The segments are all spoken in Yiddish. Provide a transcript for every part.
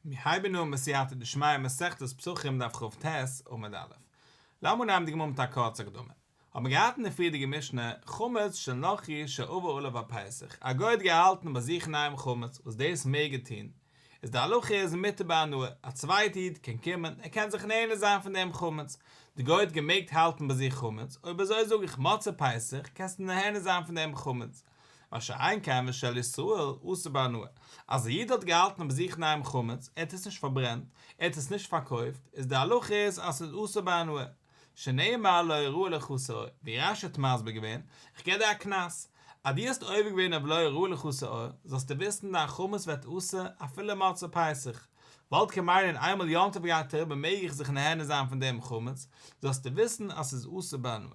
מיר הייבן אן בסייעתא דשמיא מסכת פסחים דף כ"ט עמוד א'. לאמיר נעמען די גמרא מיט א קורצע הקדמה. האט מען געהאט אין די פריערדיגע משנה, חמץ של נכרי שעבר עליו הפסח, א גוי האט געהאלטן ביי זיך אינדערהיים חמץ וואס דאס מעג ער טון, איז די הלכה איז מותר בהנאה, א צווייטע איד קען קומען, ער קען זיך נהנה זיין פון דעם חמץ, די גוי האט געמעגט האלטן ביי זיך חמץ, אויב אזוי זאג איך מוצאי פסח קענסטו נהנה זיין פון דעם חמץ, מה שאין כן ושל ישראל אסור בהנאה, אז א איד האט געהאלטן ביי זיך אינדערהיים חמץ, ער האט עס נישט פארברענט, ער האט עס נישט פארקויפט, איז די הלכה איז אז ס'איז אסור בהנאה, שנאמר לא יראה לך שאור, ווי רש"י האט מסביר געווען, איך געב דיר א קנס, אז דו האסט עובר געווען אויף לא יראה לך שאור, זאלסטו וויסן דיין חמץ ווערט אסור אפילו מוצאי פסח, וואלט קען מיינען איינמאל יום טוב גייט אריבער מעג איך זיך נהנה זיין פון דעם חמץ, זאלסטו וויסן אז ס'איז אסור בהנאה.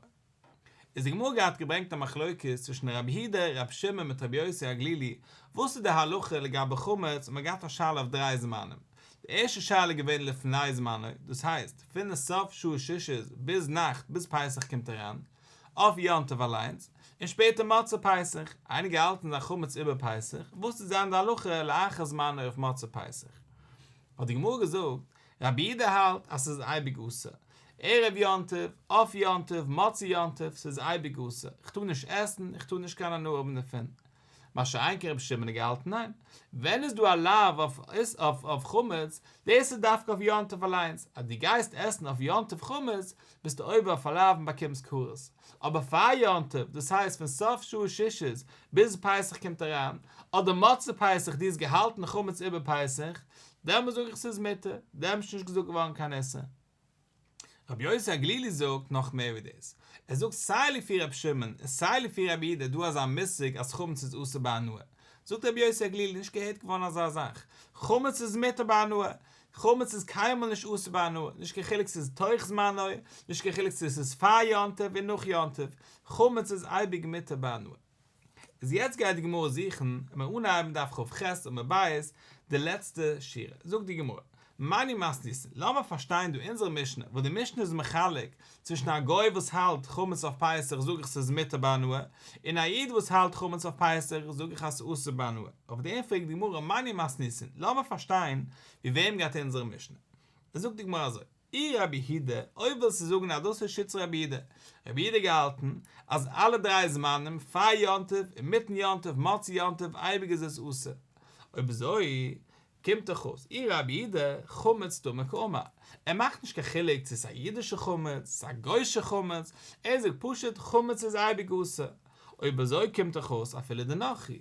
איז די גמרא געהאט געברענגט א מחלוקת צווישן רבי יהודה, רבי שמעון מיט רבי יוסי הגלילי, וואס איז די הלכה לגבי חמץ, און מען האט געהאט א שאלה אויף דריי זמנים, די ערשטע שאלה איז געווען לפני זמנו, דאס הייסט פון סוף שעה שישית ביז נאכט ביז פסח קומט אריין, אויף יום טוב אליינס, און שפעטער מוצאי פסח, איינער געהאלטן זיין חמץ איבער פסח, וואס איז זיין די הלכה לאחר זמנו אויף מוצאי פסח? האט די גמרא געזאגט, רבי יהודה האלט אז ס'איז אייביג אסור, ערב יום טוב, אויף יום טוב, מוצאי יום טוב, ס'איז אייביג אסור, איך טאר נישט עסן, איך טאר נישט קיין הנאה האבן דערפון. מה שאין כן רבי שמעון האט געהאלטן ניין, ווען איז דא א לאו אויף אויף חמץ, דאס איז דווקא אויף יום טוב אליינס, אז דו גייסט עסן אויף יום טוב חמץ, ביסטו עובר אויף א לאו און באקומסט כרת. אבער פאר יום טוב, דאס הייסט פון סוף שעה שישית ביז פסח קומט אריין, אדער מוצאי פסח דו האסט געהאלטן חמץ איבער פסח, דעמאלס זאג איך ס'איז מותר, דעמאלס איז נישט געזאגט געווארן קיין איסור. רבי יוסי הגלילי זאגט נאך מער ווי דאס, ער זאגט סיי לפי רבי שמעון און סיי לפי רבי יהודה איז דא אזא מושג אז חמץ איז אסור בהנאה, זאגט רבי יוסי הגלילי נישט געהערט געווארן אזא זאך, חמץ איז מותר בהנאה, חמץ איז קיינמאל נישט אסור בהנאה, נישט קיין חילוק ס'איז תוך זמנו, נישט קיין חילוק צו ס'איז פאר יום טוב און נאך יום טוב, חמץ איז אייביג מותר בהנאה. איז יעצט גייט די גמרא זוכן, און מיר אנהייבן דף כ"ח עמוד ב', די לעצטע שורה, זאגט די גמרא, מני מתניתין, לאמיר פארשטיין דא אונזערע משנה, וואס די משנה איז מחלק צווישן א גוי וואס האלט חמץ אויף פסח זאג איך ס'איז מותר בהנאה, און א איד וואס האלט חמץ אויף פסח זאג איך אז ס'איז אסור בהנאה, אויף דעם פרעגט די גמרא מני מתניתין, לאמיר פארשטיין ווי וועם גייט אונזערע משנה. זאגט די גמרא אזוי, אי רבי יהודה, אויב ווילסטו זאגן אז דאס איז שיטת רבי יהודה, רבי יהודה געהאלטן אז אלע דריי זמנים, פאר יום טוב, אינמיטן יום טוב, מוצאי יום טוב, אייביג איז עס אסור. אויב אזוי, קומט דאך אויס, אי רבי יהודה, חמץ טמא קאמר, ער מאכט נישט קיין חילוק צו ס'איז א אידישע חמץ, ס'איז א גוי'שע חמץ, ער זאגט פשוט חמץ איז אייביג אסור. אויב אזוי קומט דאך אויס אפילו דנכרי.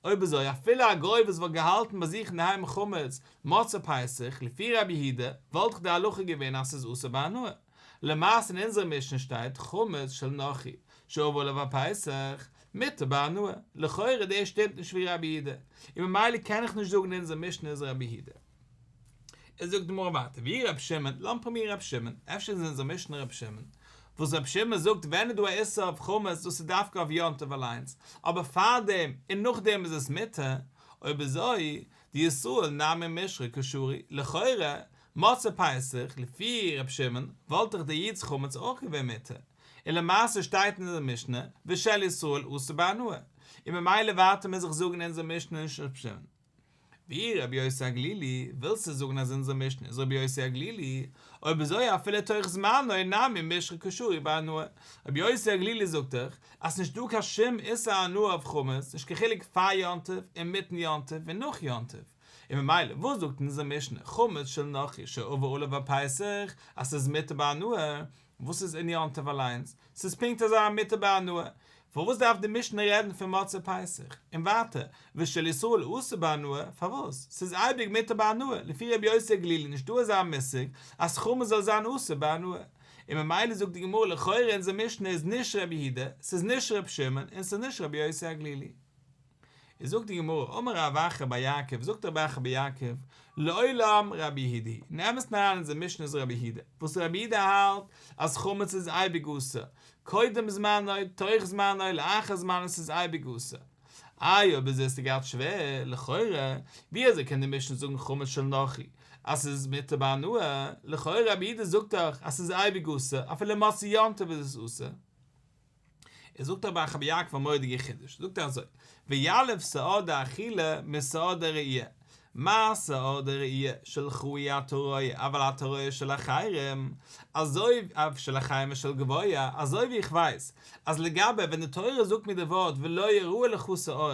אויב אזוי אפילו א גוי וואס וואלט געהאלטן ביי זיך אינדערהיים חמץ מוצאי פסח, לפי רבי יהודה, וואלט דאך די הלכה געווען אז ס'איז אסור בהנאה. למעשה אין אונזערע משנה שטייט חמץ של נכרי שעבר עליו הפסח, מותר בהנאה. לכאורה דאס שטימט נישט ווי רבי יהודה, און ממילא קען איך נישט זאגן אונזער משנה איז רבי יהודה. איז זאגט די גמרא ווייטער ואי רבי שמעון, לאמיר פרובירן רבי שמעון, אפשר איז אונזער משנה רבי שמעון, וואס רבי שמעון זאגט ווען איז דא א איסור אויף חמץ דאס איז דווקא אויף יום טוב אליינס, אבער פארדעם און נאכדעם איז עס מותר, אויב אזוי דישראל נמי מישרא קא שרי, לכאורה מוצאי פסח לפי רבי שמעון וואלט דאך דער איד'ס חמץ אויך געווען מותר, און למעשה שטייט אין אונזער משנה ושל ישראל אסור בהנאה, און ממילא ווייטער מוז איך זאגן אונזער משנה נישט רבי שמעון. ואי רבי יוסי הגלילי, ווילסטו זאגן אז אונזער משנה איז רבי יוסי הגלילי? אויב אזוי אפילו תוך זמנו נמי מישרא קא שרי בהנאה. רבי יוסי הגלילי זאגט דאך אז ס'נישט דא קיין שום איסור הנאה אויף חמץ, נישט קיין חילוק פאר יום טוב, אינמיטן יום טוב און נאך יום טוב. און ממילא וואס זאגט אונזער משנה חמץ של נכרי שעבר עליו הפסח אז ס'איז מותר בהנאה? וואס איז אין יום טוב אליינס? ס'איז פונקט אזוי מותר בהנאה. פארוואס דארף די משנה רעדן פון מוצאי פסח? און ווייטער, ושל ישראל אסור בהנאה, פארוואס? ס'איז אייביג מותר בהנאה, לפי רבי יוסי הגלילי נישט דא אזא מושג אז חמץ זאל זיין אסור בהנאה. און ממילא זאגט די גמרא לכאורה אונזער משנה איז נישט רבי יהודה, ס'איז נישט רבי שמעון, און ס'איז נישט רבי יוסי הגלילי. איז זאגט די גמרא, אמר רב אחא בר יעקב, זאגט רב אחא בר יעקב, לעולם רבי יהודה היא, אין אמת'ן אריין אונזער משנה איז רבי יהודה, וואס רבי יהודה האלט אז חמץ איז אייביג אסור, קודם זמנו, תוך זמנו, לאחר זמנו ס'איז אייביג אסור. איי אויב אזוי האסטו געהאט שווער, לכאורה, ווי אזוי קען די משנה זאגן חמץ של נכרי אז ס'איז מותר בהנאה, לכאורה רבי יהודה זאגט דאך אז ס'איז אייביג אסור, אפילו מוצאי יום טוב איז עס אסור. ער זאגט רב אחא בר יעקב א מורא'דיגע חידוש, זאגט ער אזוי, ויליף שאור דאכילה משאור דראי'. מה שאור דראי' שלך אי אתה רואה אבל אתה רואה של אחרים, אזוי של אחרים ושל גבוה, אזוי ווי איך ווייס אז לגבי ווען די תורה זאגט מיר די ווארט ולא יראה לך שאור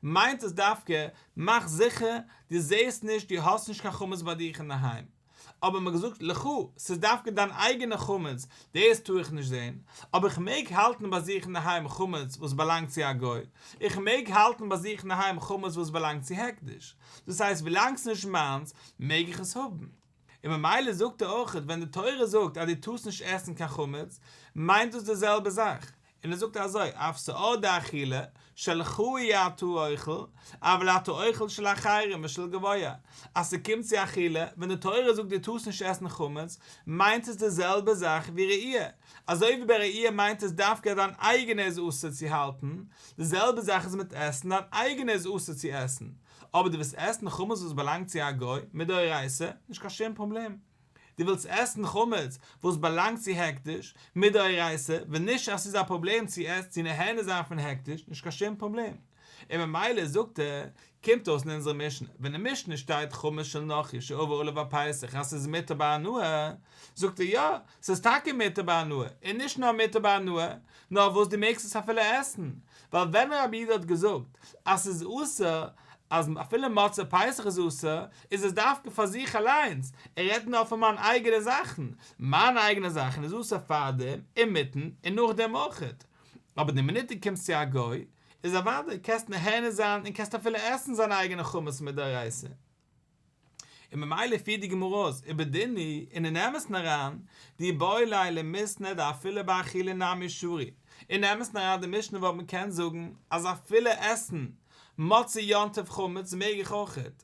מיינט עס דווקא מאך זיכער דו זעסט נישט דו האסט נישט קיין חמץ ביי דיך אינדערהיים. אבער מ'האט געזאגט לך, ס'איז דווקא דיין אייגענע חמץ, דאס טאר איך נישט זען, אבער איך מעג האלטן ביי זיך אינדערהיים חמץ וואס באלאנגט צו א גוי, איך מעג האלטן ביי זיך אינדערהיים חמץ וואס באלאנגט צו הקדש, דאס הייסט ווילאנג ס'איז נישט מיינס מעג איך עס האבן. און ממילא זאגט ער אויך ווען די תורה זאגט אז דו טארסט נישט עסן קיין חמץ, מיינט דאס די זעלבע זאך, און ער זאגט אזוי, אף שאור דאכילה, שלך אי אתה אוכל, אבל אתה אוכל של אחרים ושל גבוה. אז ס'קומט צו אכילה, ווען די תורה זאגט דו טארסט נישט עסן חמץ, מיינט עס די זעלבע זאך ווי ראי'. אזוי ווי ביי ראי' מיינט עס דווקא אז דיין אייגענע איז אסור צו האלטן, די זעלבע זאך איז מיט עסן, דיין אייגענע איז אסור צו עסן. אבער דו ווילסט עסן חמץ וואס באלאנגט צו א גוי, מדאורייתא, נישט קיין שום פראבלעם. דו ווילסט עסן חמץ וואס באלאנגט צו הקדש, מדאורייתא, ווען נישט אז ס'איז א פראבלעם צו עסן צו נהנה זיין פון הקדש, נישט קיין שום פראבלעם. און ממילא זאגט ער, קומט אויס אין אונזערע משנה, ווען אין משנה שטייט חמץ של נכרי שעבר עליו הפסח אז ס'איז מותר בהנאה, זאגט ער יא, ס'איז טאקע מותר בהנאה, און נישט נאר מותר בהנאה, נאר וואס דו מעגסט עס אפילו עסן, ווייל ווען רבי יהודה האט געזאגט אז ס'איז אסור, אז אפילו מוצאי פסח איז אסור, איז עס דווקא פאר זיך אליינס, ער רעדט נאר פון מיין אייגענע זאכן, מיינע אייגענע זאכן איז אסור פארדעם, אינמיטן, און נאכדעם אויכעט. אבער די מינוט דו קומסט צו א גוי, איז אוודאי, קענסט נהנה זיין און קענסט אפילו עסן זיין אייגענע חמץ מדאורייתא. און ממילא פירט די גמרא אויס ובדין הוא און אין אמת'ן אריין, דאיבעי ליה למיתנא דאפילו באכילה נמי שרי, אין אמת'ן אריין די משנה וואלט מען קענען זאגן אז אפילו עסן מוצאי יום טוב חמץ מעג איך אויכעט,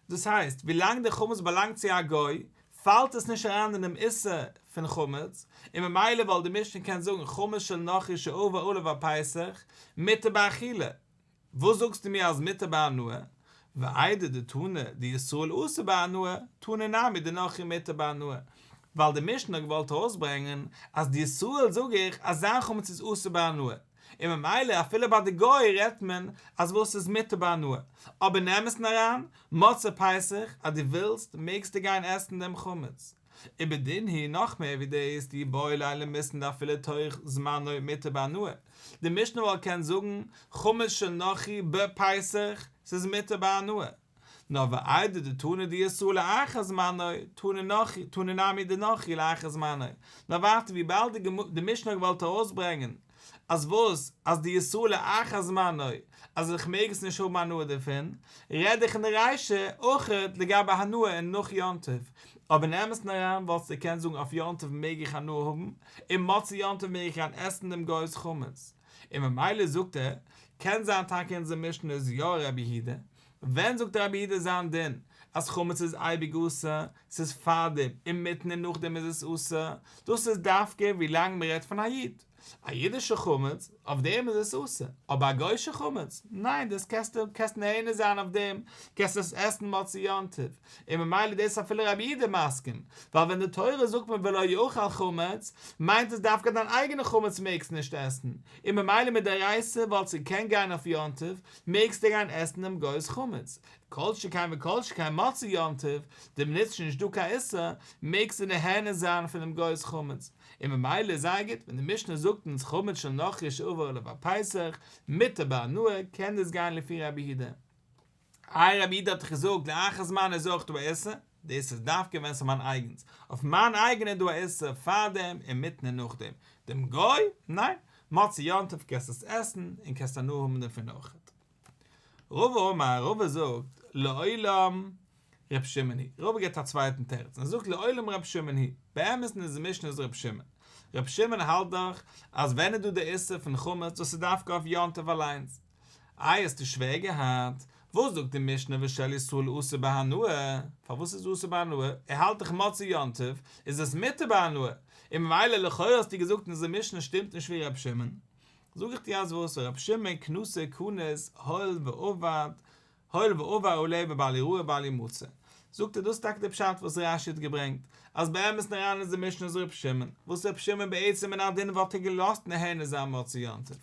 דאס הייסט ווילאנג די חמץ באלאנגט צו א גוי פאלט עס נישט אריין אינעם איסור פון חמץ, און ממילא וואלט די משנה קענען זאגן חמץ של נכרי שעבר עליו הפסח מותר באכילה, וואס זאגסטו מיר אז מותר בהנאה? ואיידי דתנא דישראל אסור בהנאה, תנא נמי דנכרי מותר בהנאה. ווייל די משנה האט געוואלט ארויסברענגען אז די ישראל זאג איך אז זיין חמץ איז אסור בהנאה, און ממילא אפילו ביי די גוי רעדט מען אז וואס איז מותר בהנאה, אבער אין אמת'ן אריין, מוצאי פסח אז דו ווילסט מעגסטו גיין עסן דעם חמץ. ובדין הוא נאך מער ווי דאס דאיבעי ליה למיתנא דאפילו תוך זמנו מותר בהנאה, די משנה וואלט קענען זאגן חמץ של נכרי בפסח ס'איז מותר בהנאה, נאר ואיידי דתנא דישראל לאחר זמנו תנא נכרי תנא נמי דנכרי לאחר זמנו, נאר ווייטער וויבאלד די משנה האט געוואלט ארויסברענגען אז וואס? אז די ישראל לאחר זמנו, אז איך מעג עס נישט האבן הנאה דערפון, רעד איך אין די רישא אויכעט לגבי הנאה אין נאך יום טוב, אבער אין אמת'ן אריין וואלסטו געקענט זאגן אויף יום טוב מעג איך הנאה האבן, און מוצאי יום טוב מעג איך גיין עסן דעם גוי'ס חמץ. און ממילא זאגט ער, קען זיין טאקע אונזער משנה איז יא רבי יהודה, ווען זאגט רבי יהודה זיין דין אז חמץ איז אייביג אסור, ס'איז פארדעם, אינמיטן און נאכדעם איז עס אסור, דאס איז דווקא ווילאנג מ'רעדט פון א איד. א אידישע חמץ, אויף דעם איז עס אסור, אבער א גוי'שע חמץ, ניין, דאס קענסטו קענסט נהנה זיין אויף דעם, קענסט עס עסן מוצאי יום טוב, און ממילא דאס איז אפילו רבי יהודה מסכים, ווייל ווען די תורה זאגט מיר ולא יאכל חמץ, מיינט עס דווקא דיין אייגענע חמץ מעגסט נישט עסן, און ממילא מדאורייתא וואלסטו געקענט גיין אויף יום טוב, מעגסטו גיין עסן דעם גוי'ס חמץ, כל שכן וכל שכן מוצאי יום טוב, די מינוט ס'איז נישט דא קיין איסור, מעגסטו נהנה זיין פונעם גוי'ס חמץ, און ממילא איז זייער גוט ווען די משנה זאגט אונז חמץ של נכרי שעבר עליו הפסח, מותר בהנאה, קען דאס גיין לפי רבי יהודה. איי רבי יהודה האט דאך געזאגט לאחר זמנו איז אויך דא א איסור, דאס איזדא דווקא ווען ס'איז מיין אייגנס, אויף מיין אייגענע איז דא א איסור פארדעם, אינמיטן און נאכדעם, דעם גוי, ניין, מוצאי יום טוב קענסט עס עסן און קענסט הנאה האבן דערפון אויכעט. רבא אמר, רבא זאגט, לעולם ר' שמעון היא, רבא גיבט א צווייטן תירוץ, און ער זאגט לעולם ר' שמעון היא, באמת אין אונזער משנה איז ר' שמעון, ר' שמעון האלט דאך אז ווען איז דא די איסור פון חמץ דאס איז דווקא אויף יום טוב אליינס, איי האסטו שווער געהאט, וואס זאגט די משנה ושל ישראל אסור בהנאה, פארוואס איז אסור בהנאה, ער האלט דאך מוצאי יום טוב איז עס מותר בהנאה, און ממילא לכאורה האסטו געזאגט אונזער משנה שטימט נישט ווי ר' שמעון, זאג איך דיר אז וואס ר' שמעון קנסא קניס הואיל ועבד הואיל ועבר עליה בבל יראה ובל ימצא, זאגט ער דאס איז טאקע די פשט וואס רש"י האט געברענגט, אז באמת אריין אין די משנה איז ר' שמעון, וואס ר' שמעון בעצם מן הדין וואלט ער געלאזט נהנה זיין מוצאי יום טוב,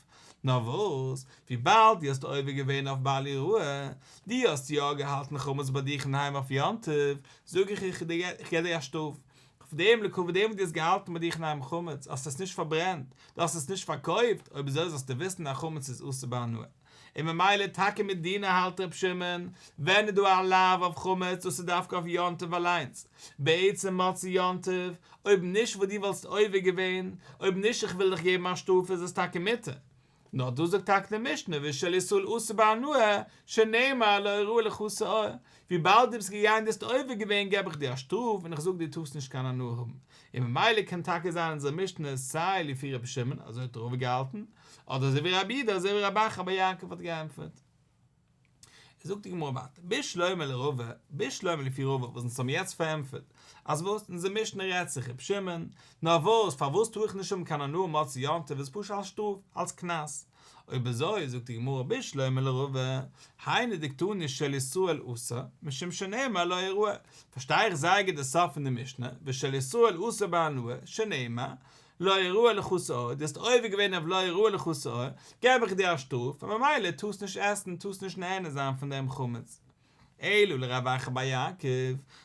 נאר וואס, וויבאלד דו האסט עובר געווען אויף בל יראה, דו האסט יא געהאלטן חמץ ביי דיך אינדערהיים אויף יום טוב, זאג איך איך געב דיר א שטראף, אויף דעם לכבוד דעם וואס דו האסט געהאלטן ביי דיך אינדערהיים חמץ, האסט עס נישט פארברענט, דו האסט עס נישט פארקויפט, אויב אזוי זאלסטו וויסן אז חמץ איז אסור בהנאה. און ממילא טאקע מדינא האלט ר' שמעון, ווען איז דא א לאו אויף חמץ דאס איז דווקא אויף יום טוב אליינס, בעצם מוצאי יום טוב, אויב נישט וואס דו וואלסט עובר געווען, אויב נישט איך וויל דיך געבן א שטראף איז עס טאקע מותר. נאר דא זאגט טאקע די משנה ושל ישראל אסור בהנאה, שנאמר לא יראה לך שאור, וויבאלד דו ביסט געגאנגען דו האסט עובר געווען געב איך דיר א שטראף און איך זאג דיר טארסט נישט קיין הנאה האבן, און ממילא קען טאקע זיין אונזער משנה סיי לפי רבי שמעון אזוי האט רבא געהאלטן, אדער אזוי ווי רבי יהודה אזוי ווי רב אחא בר יעקב האט געענטפערט. זאגט די גמרא ווייטער, בשלמא לרבא, בשלמא לפי רבא וואס אונז האבן יעצט פארענטפערט, אז וואס, אונזער משנה רעדט זיך רבי שמעון, נאר וואס, פארוואס טאר איך נישט האבן קיין הנאה מוצאי יום טוב איז פשוט אלס שטראף, אלס קנס. אויב אזוי, זאגט די גמרא בשלמא לרבא, היינו דקתני של ישראל אסור, משום שנאמר לא יראה, פארשטיי איך זייער גוט די סוף פון די משנה, ושל ישראל אסור בהנאה, שנאמר, לא יראה לך שאור, דו האסט עובר געווען אויף לא יראה לך שאור, געב איך דיר א שטראף, און ממילא טארסט נישט עסן, טארסט נישט נהנה זיין פון דעם חמץ. אלא לרב אחא בר יעקב,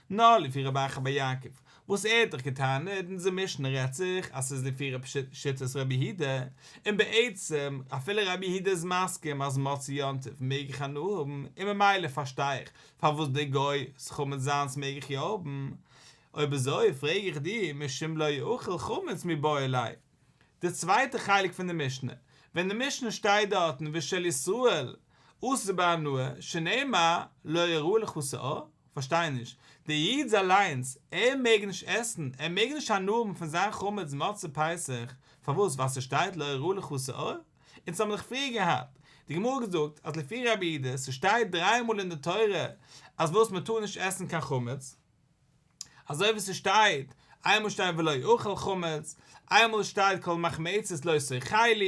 נאר לפי רב אחא בר יעקב, וואס ער האט דאך געטענה'ט, אונזער משנה רעדט זיך אז ס'איז לפי שיטת רבי יהודה, און בעצם אפילו רבי יהודה איז מסכים אז מוצאי יום טוב מעג איך הנאה האבן, און ממילא פארשטיי איך פארוואס דער גוי'ס חמץ זיינס מעג איך יא האבן, אויב אזוי פרעג איך דיר משום לא יאכל חמץ מיבעי ליה. די צווייטע חלק פון די משנה, ווען די משנה שטייט דארטן ושל ישראל אסור בהנאה שנאמר לא יראה לך שאור, פארשטיי נישט, דער איד אליינס ער מעג נישט עסן, ער מעג נישט הנאה האבן פון זיין חמץ מוצאי פסח, פארוואס ווייל ס'שטייט לא יראה לך שאור? אונז האבן דאך פריער געהאט די גמרא געזאגט אז לפי רבי יהודה ס'שטייט דריי מאל אין די תורה אז וואס מ'טאר נישט עסן קיין חמץ, אזוי ווי ס'שטייט, איינמאל שטייט ולא יאכל חמץ, איינמאל שטייט כל מחמצת לא תאכלו,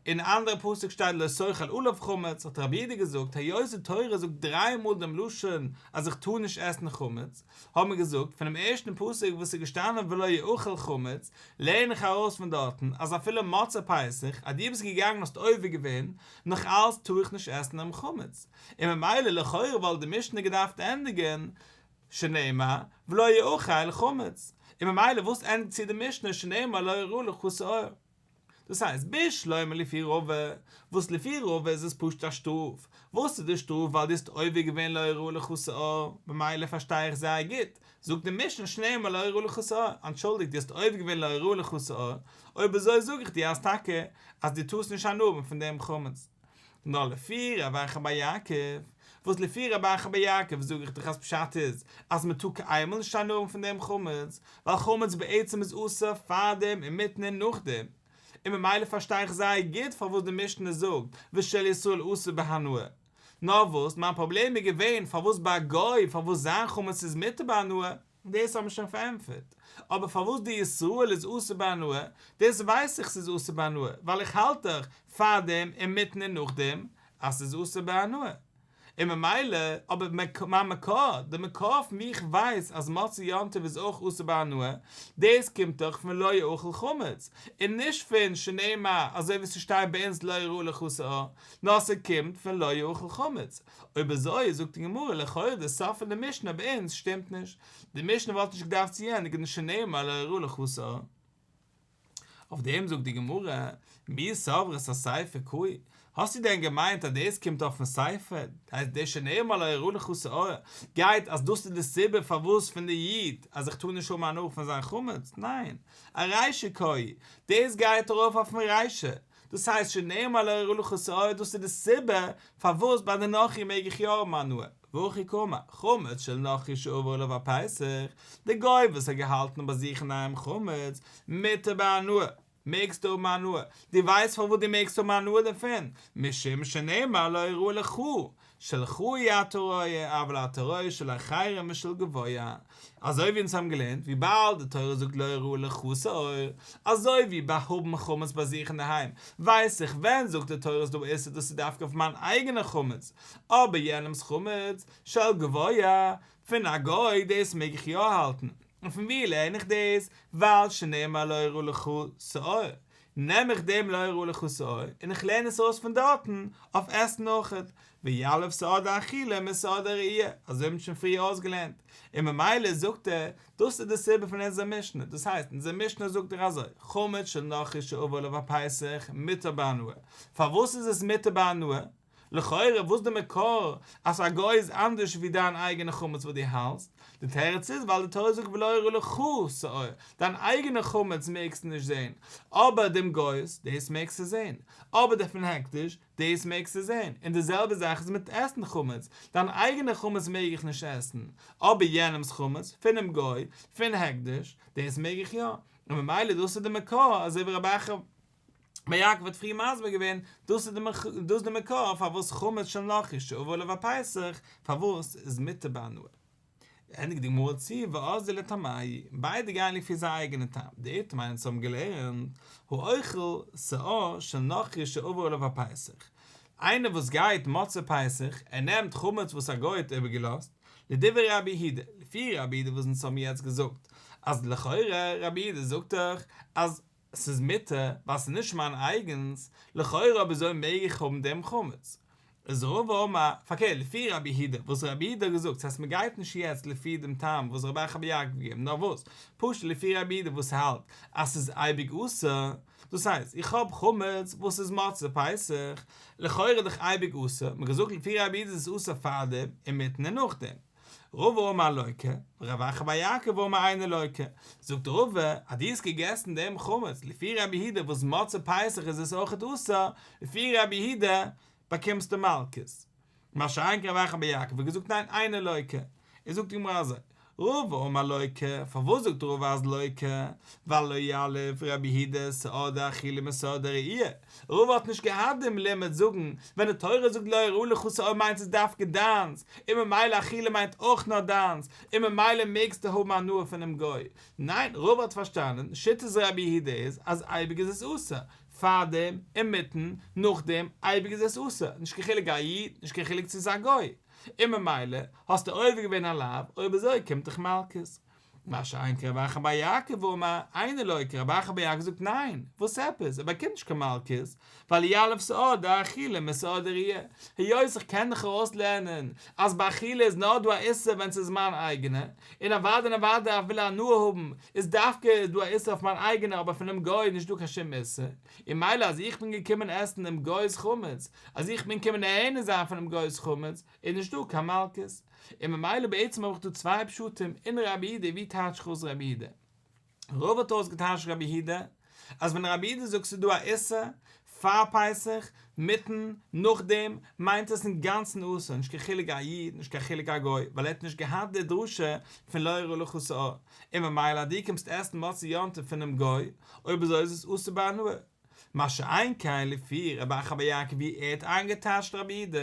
אין א אנדערע פסוק שטייט לא תאכל עליו חמץ, האט רבי יהודה געזאגט, היות די תורה זאגט דריי מאל דעם לשון אז איך טאר נישט עסן חמץ, האט מען געזאגט, פונעם ערשטן פסוק וואס איז געשטאנען ולא יאכל חמץ, לערן איך ארויס פון דארטן אז אפילו מוצאי פסח, אז דו ביסט געגאנגען האסט עובר געווען, נאך אלץ טאר איך נישט עסן דעם חמץ. און ממילא לכאורה וואלט די משנה געדארפט ענדיגן, שנאמר, ולא יאכל חמץ, און ממילא וואס ענדיגט צו די משנה שנאמר לא יראה לך שאור? דאס הייסט, בשלמא לפי רבא, וואס לפי רבא איז עס פשוט א שטראף, וואס איז די שטראף ווייל דו האסט עובר געווען לא יראה לך שאור, ממילא פארשטיי איך זייער גוט, זאגט די משנה שנאמר לא יראה לך שאור, אנטשולדיגט דו האסט עובר געווען לא יראה לך שאור, אויב אזוי זאג איך דיר אז טאקע אז דו טארסט נישט הנאה האבן פון דעם חמץ. נאר לפי רב אחא בר יעקב, וואס לפי רב אחא בר יעקב זאג איך דיך אז פשט איז אז מען טאר קיינמאל נישט הנאה האבן פון דעם חמץ, ווייל חמץ בעצם איז אסור פארדעם אינמיטן און נאכדעם, און ממילא פארשטיי איך זייער גוט פארוואס די משנה זאגט ושל ישראל אסור בהנאה. נאר וואס מיין פראבלעם איז געווען פארוואס ביי א גוי פארוואס זיין חמץ איז מותר בהנאה, דאס האבן מיר שוין פארענטפערט. אבער פארוואס די ישראל איז אסור בהנאה, דאס ווייס איך ס'איז אסור בהנאה, ווייל איך האלט דאך פארדעם, אינמיטן און נאכדעם, אז ס'איז אסור בהנאה. און ממילא, אבער מיין מקור, די מקור פון ווי איך ווייס אז מוצאי יום טוב איז אויך אסור בהנאה, דאס קומט דאך פון לא יאכל חמץ, און נישט פון שנאמר אזוי ווי ס'שטייט ביי אונז לא יראה לך שאור, נאר ס'קומט פון לא יאכל חמץ. אויב אזוי זאגט די גמרא לכאורה די סוף פון די משנה ביי אונז שטימט נישט, די משנה וואלט נישט געדארפט צו ענדיגן שנאמר לא יראה לך שאור. אויף דעם זאגט די גמרא, מי סברת אסיפא קאי, האסטו דען געמיינט אז דאס קומט אויפן סיפא, אז די שנאמר לא יראה לך שאור גייט אז דאס איז די סיבה פארוואס פון די איד אז איך טאר נישט האבן הנאה פון זיין חמץ, ניין, ארישא קאי, דאס גייט ארויף אויפן רישא, דאס הייסט שנאמר לא יראה לך שאור דאס איז די סיבה פארוואס ביי די נכרי מעג איך יא האבן הנאה, והכי קאמר, חמץ של נכרי שעבר עליו הפסח, די גוי וואס האט געהאלטן ביי זיך אינדערהיים חמץ, מותר בהנאה, מעגסטו האבן הנאה, דו ווייסט פארוואס דו מעגסט האבן הנאה דערפון? משום שנאמר לא יראה לך, שלך אי אתה רואה, אבל אתה רואה של אחרים ושל גבוה. אזוי ווי אונז האבן געלערנט, וויבאלד די תורה זאגט לא יראה לך שאור, אזוי ווי ביי האבן חמץ ביי זיך אינדערהיים, ווייס איך ווען זאגט די תורה איז דא איסור דאס איז דווקא אויף מיין אייגענע חמץ, אבער יענעמ'ס חמץ, של גבוה, פון א גוי, דאס מעג איך יא האלטן. און פון ווי לערן איך דאס? ווייל שנאמר לא יראה לך שאור. נעם איך דעם לא יראה לך שאור און איך לערן עס אויס פון דארטן אויף עסן אויכעט, ויליף שאור דאכילה משאור דראי', אזוי האט מען שוין פריער אויסגעלערנט, און ממילא זאגט ער, דאס איז די סיבה פון אונזער משנה, דאס הייסט, אונזער משנה זאגט דאך אזוי, חמץ של נכרי שעבר עליו הפסח מותר בהנאה, פארוואס איז עס מותר בהנאה? לכאורה וואס די מקור אז א גוי איז אנדערש ווי דיין אייגענע חמץ וואס דו האלטסט? די תירוץ איז ווייל די תורה זאגט ולא יראה לך שאור, דיין אייגענע חמץ מעגסטו נישט זען, אבער דעם גוי'ס, דאס מעגסטו זען, אבער די פון הקדש, דאס מעגסטו זען, און די זעלבע זאך איז מיט עסן חמץ, דיין אייגענע חמץ מעג איך נישט עסן, אבער יענעמ'ס חמץ, פונעם גוי, פון הקדש, דאס מעג איך יא, און ממילא דאס איז די מקור, אזוי ווי רב אחא בר יעקב האט פריער מסביר געווען, דאס איז דאס איז די מקור פארוואס חמץ של נכרי שעבר עליו הפסח, פארוואס איז מותר בהנאה. ענדיגט די גמרא צו ואזדו לטעמייהו, ביידע גייען לפי זייער אייגענע טעם, דאיתמר אונז האבן געלערנט, האוכל שאור של נכרי שעבר עליו הפסח, איינער וואס גייט מוצאי פסח, ער נעמט חמץ וואס א גוי האט איבערגעלאזט, לדברי רבי יהודה, לפי רבי יהודה וואס אונז האבן יעצט געזאגט, אז לכאורה רבי יהודה זאגט דאך אז ס'איז מותר ווייל ס'איז נישט מיין אייגנס, לכאורה אויב אזוי מעג איך האבן דעם חמץ. איז רבא אמר, פארקערט, לפי רבי יהודה, וואס רבי יהודה האט געזאגט, ס'הייסט מ'גייט נישט יעצט לפי דעם טעם וואס רב אחא בר יעקב האט געגעבן, נאר וואס, פשוט לפי רבי יהודה וואס האלט אז ס'איז אייביג אסור, דאס הייסט, איך האב חמץ וואס איז מוצאי פסח, לכאורה איז דאך אייביג אסור, מ'האט געזאגט לפי רבי יהודה איז עס אסור פארדעם, אינמיטן און נאכדעם. רבא אמר לוקה, ורב אחא בר יעקב אמר אינו לוקה, זאגט רבא אז דו האסט געגעסן דעם חמץ לפי רבי יהודה וואס מוצאי פסח איז עס אויכעט אסור, לפי רבי יהודה באקומסטו מלקות. מה שאין כן רב אחא בר יעקב האט געזאגט ניין אינו לוקה, איז זאגט די גמרא אזוי, רבא אמר לוקה, פארוואס זאגט רבא אז לוקה, ווייל לא יליף רבי יהודה שאור דאכילה משאור דראי', רבא האט נישט געהאט דעם לימוד זאגן ווען די תורה זאגט לא יראה לך שאור מיינט עס דווקא דיינס, און ממילא אכילה מיינט אויך נאר דיינס, און ממילא מעגסטו האבן הנאה פונעם גוי. ניין, רבא האט פארשטאנען, שיטת רבי יהודה איז אז אייביג איז עס אסור, פארדעם, אינמיטן, נאכדעם, אייביג איז עס אסור, נישט קיין חילוק א איד, נישט קיין חילוק צו ס'איז א גוי. און ממילא האסטו עובר געווען א לאו, אויב אזוי קומט דיך מלקות. מה שאין כן רב אחא בר יעקב אמר, אינו לוקה, רב אחא בר יעקב זאגט ניין, וואס עפעס, ער באקומט נישט קיין מלקות, ווייל יליף שאור דאכילה משאור דראי', היות איך קען דאך ארויסלערנען אז ביי אכילה איז נאר דא א איסור ווען ס'איז מיין אייגענע, און אוודאי און אוודאי איך וויל הנאה האבן איז דווקא איז דא א איסור אויף מיין אייגענע אבער פונעם גוי איז נישטא קיין שום איסור, און ממילא אז איך בין געקומען עסן דעם גוי'ס חמץ, אז איך בין געקומען נהנה זיין פונעם גוי'ס חמץ, איז נישטא קיין מלקות. און ממילא בעצם האב איך דא צוויי פשטים אין רבי יהודה ווי טייטש איך אויס רבי יהודה? רבא האט אויסגעטייטשט רבי יהודה אז ווען רבי יהודה זאגט ס'איז דא א איסור פאר פסח, מיטן, נאכדעם, מיינט עס אינגאנצן אסור, נישט קיין חילוק א איד, נישט קיין חילוק א גוי, ווייל ער האט נישט געהאט די דרשה פון לא יראה לך שאור, און ממילא אז דו קומסט עסן מוצאי יום טוב פונעם גוי, אויב אזוי איז עס אסור בהנאה. מה שאין כן לפי רב אחא בר יעקב ווי ער האט איינגעטייטשט רבי יהודה,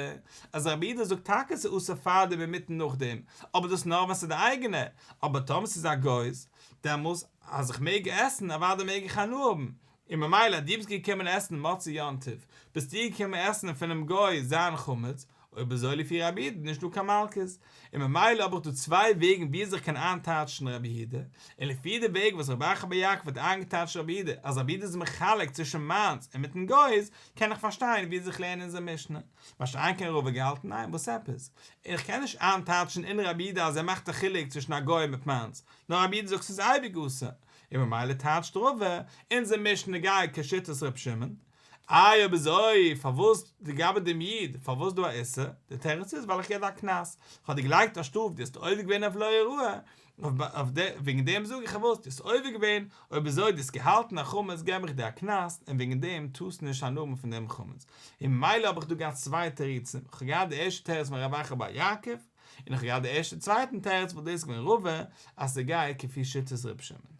אז רבי יהודה זאגט טאקע ס'איז אסור פארדעם אינמיטן נאכדעם, אבער דאס נאר ווען ס'איז די אייגענע, אבער טאמער ס'איז א גוי'ס, דעמאלס אז איך מעג עסן אוודאי מעג איך הנאה האבן, און ממילא אז דו ביסט געקומען עסן מוצאי יום טוב, ביסטו געקומען עסן פונעם גוי זיין חמץ, אויב אזוי לפי רבי יהודה איז נישט דא קיין מלקות, און ממילא האב איך דא צוויי וועגן ווי אזוי איך קען איינטייטשן רבי יהודה, און לפי די וועג וואס רב אחא בר יעקב האט איינגעטייטשט רבי יהודה אז רבי יהודה איז מחלק צווישן מיינס און מיטן גוי'ס, קען איך פארשטיין ווי אזוי איך לערן אונזער משנה. מה שאין כן רבא געהאלטן ניין וואס עפעס? איך קען נישט איינטייטשן אין רבי יהודה אז ער מאכט א חילוק צווישן א גוי מיט מיינס, נאר רבי יהודה זאגט ס'איז אייביג אסור, און ממילא טייטשט רבא אונזער משנה גייט כשיטת ר' שמעון, איי אויב אזוי פארוואס לגבי דעם איד פארוואס דא א איסור? די תירוץ איז ווייל איך געב דיר א קנס, איך האב דיר געלייגט א שטראף דו האסט עובר געווען אויף לא יראה, וועגן דעם זאג איך פארוואס דו האסט עובר געווען, אויב אזוי דו האסט געהאלטן א חמץ געב איך דיר א קנס און וועגן דעם טארסטו נישט הנאה האבן פון דעם חמץ, און ממילא האב איך דא געהאט צוויי תירוצים, איך האב געהאט די ערשטע תירוץ פון רב אחא בר יעקב, און איך האב געהאט די ערשטע צווייטן תירוץ וואס דאס איז געווען רבא אז ס'גייט כפי שיטת ר' שמעון.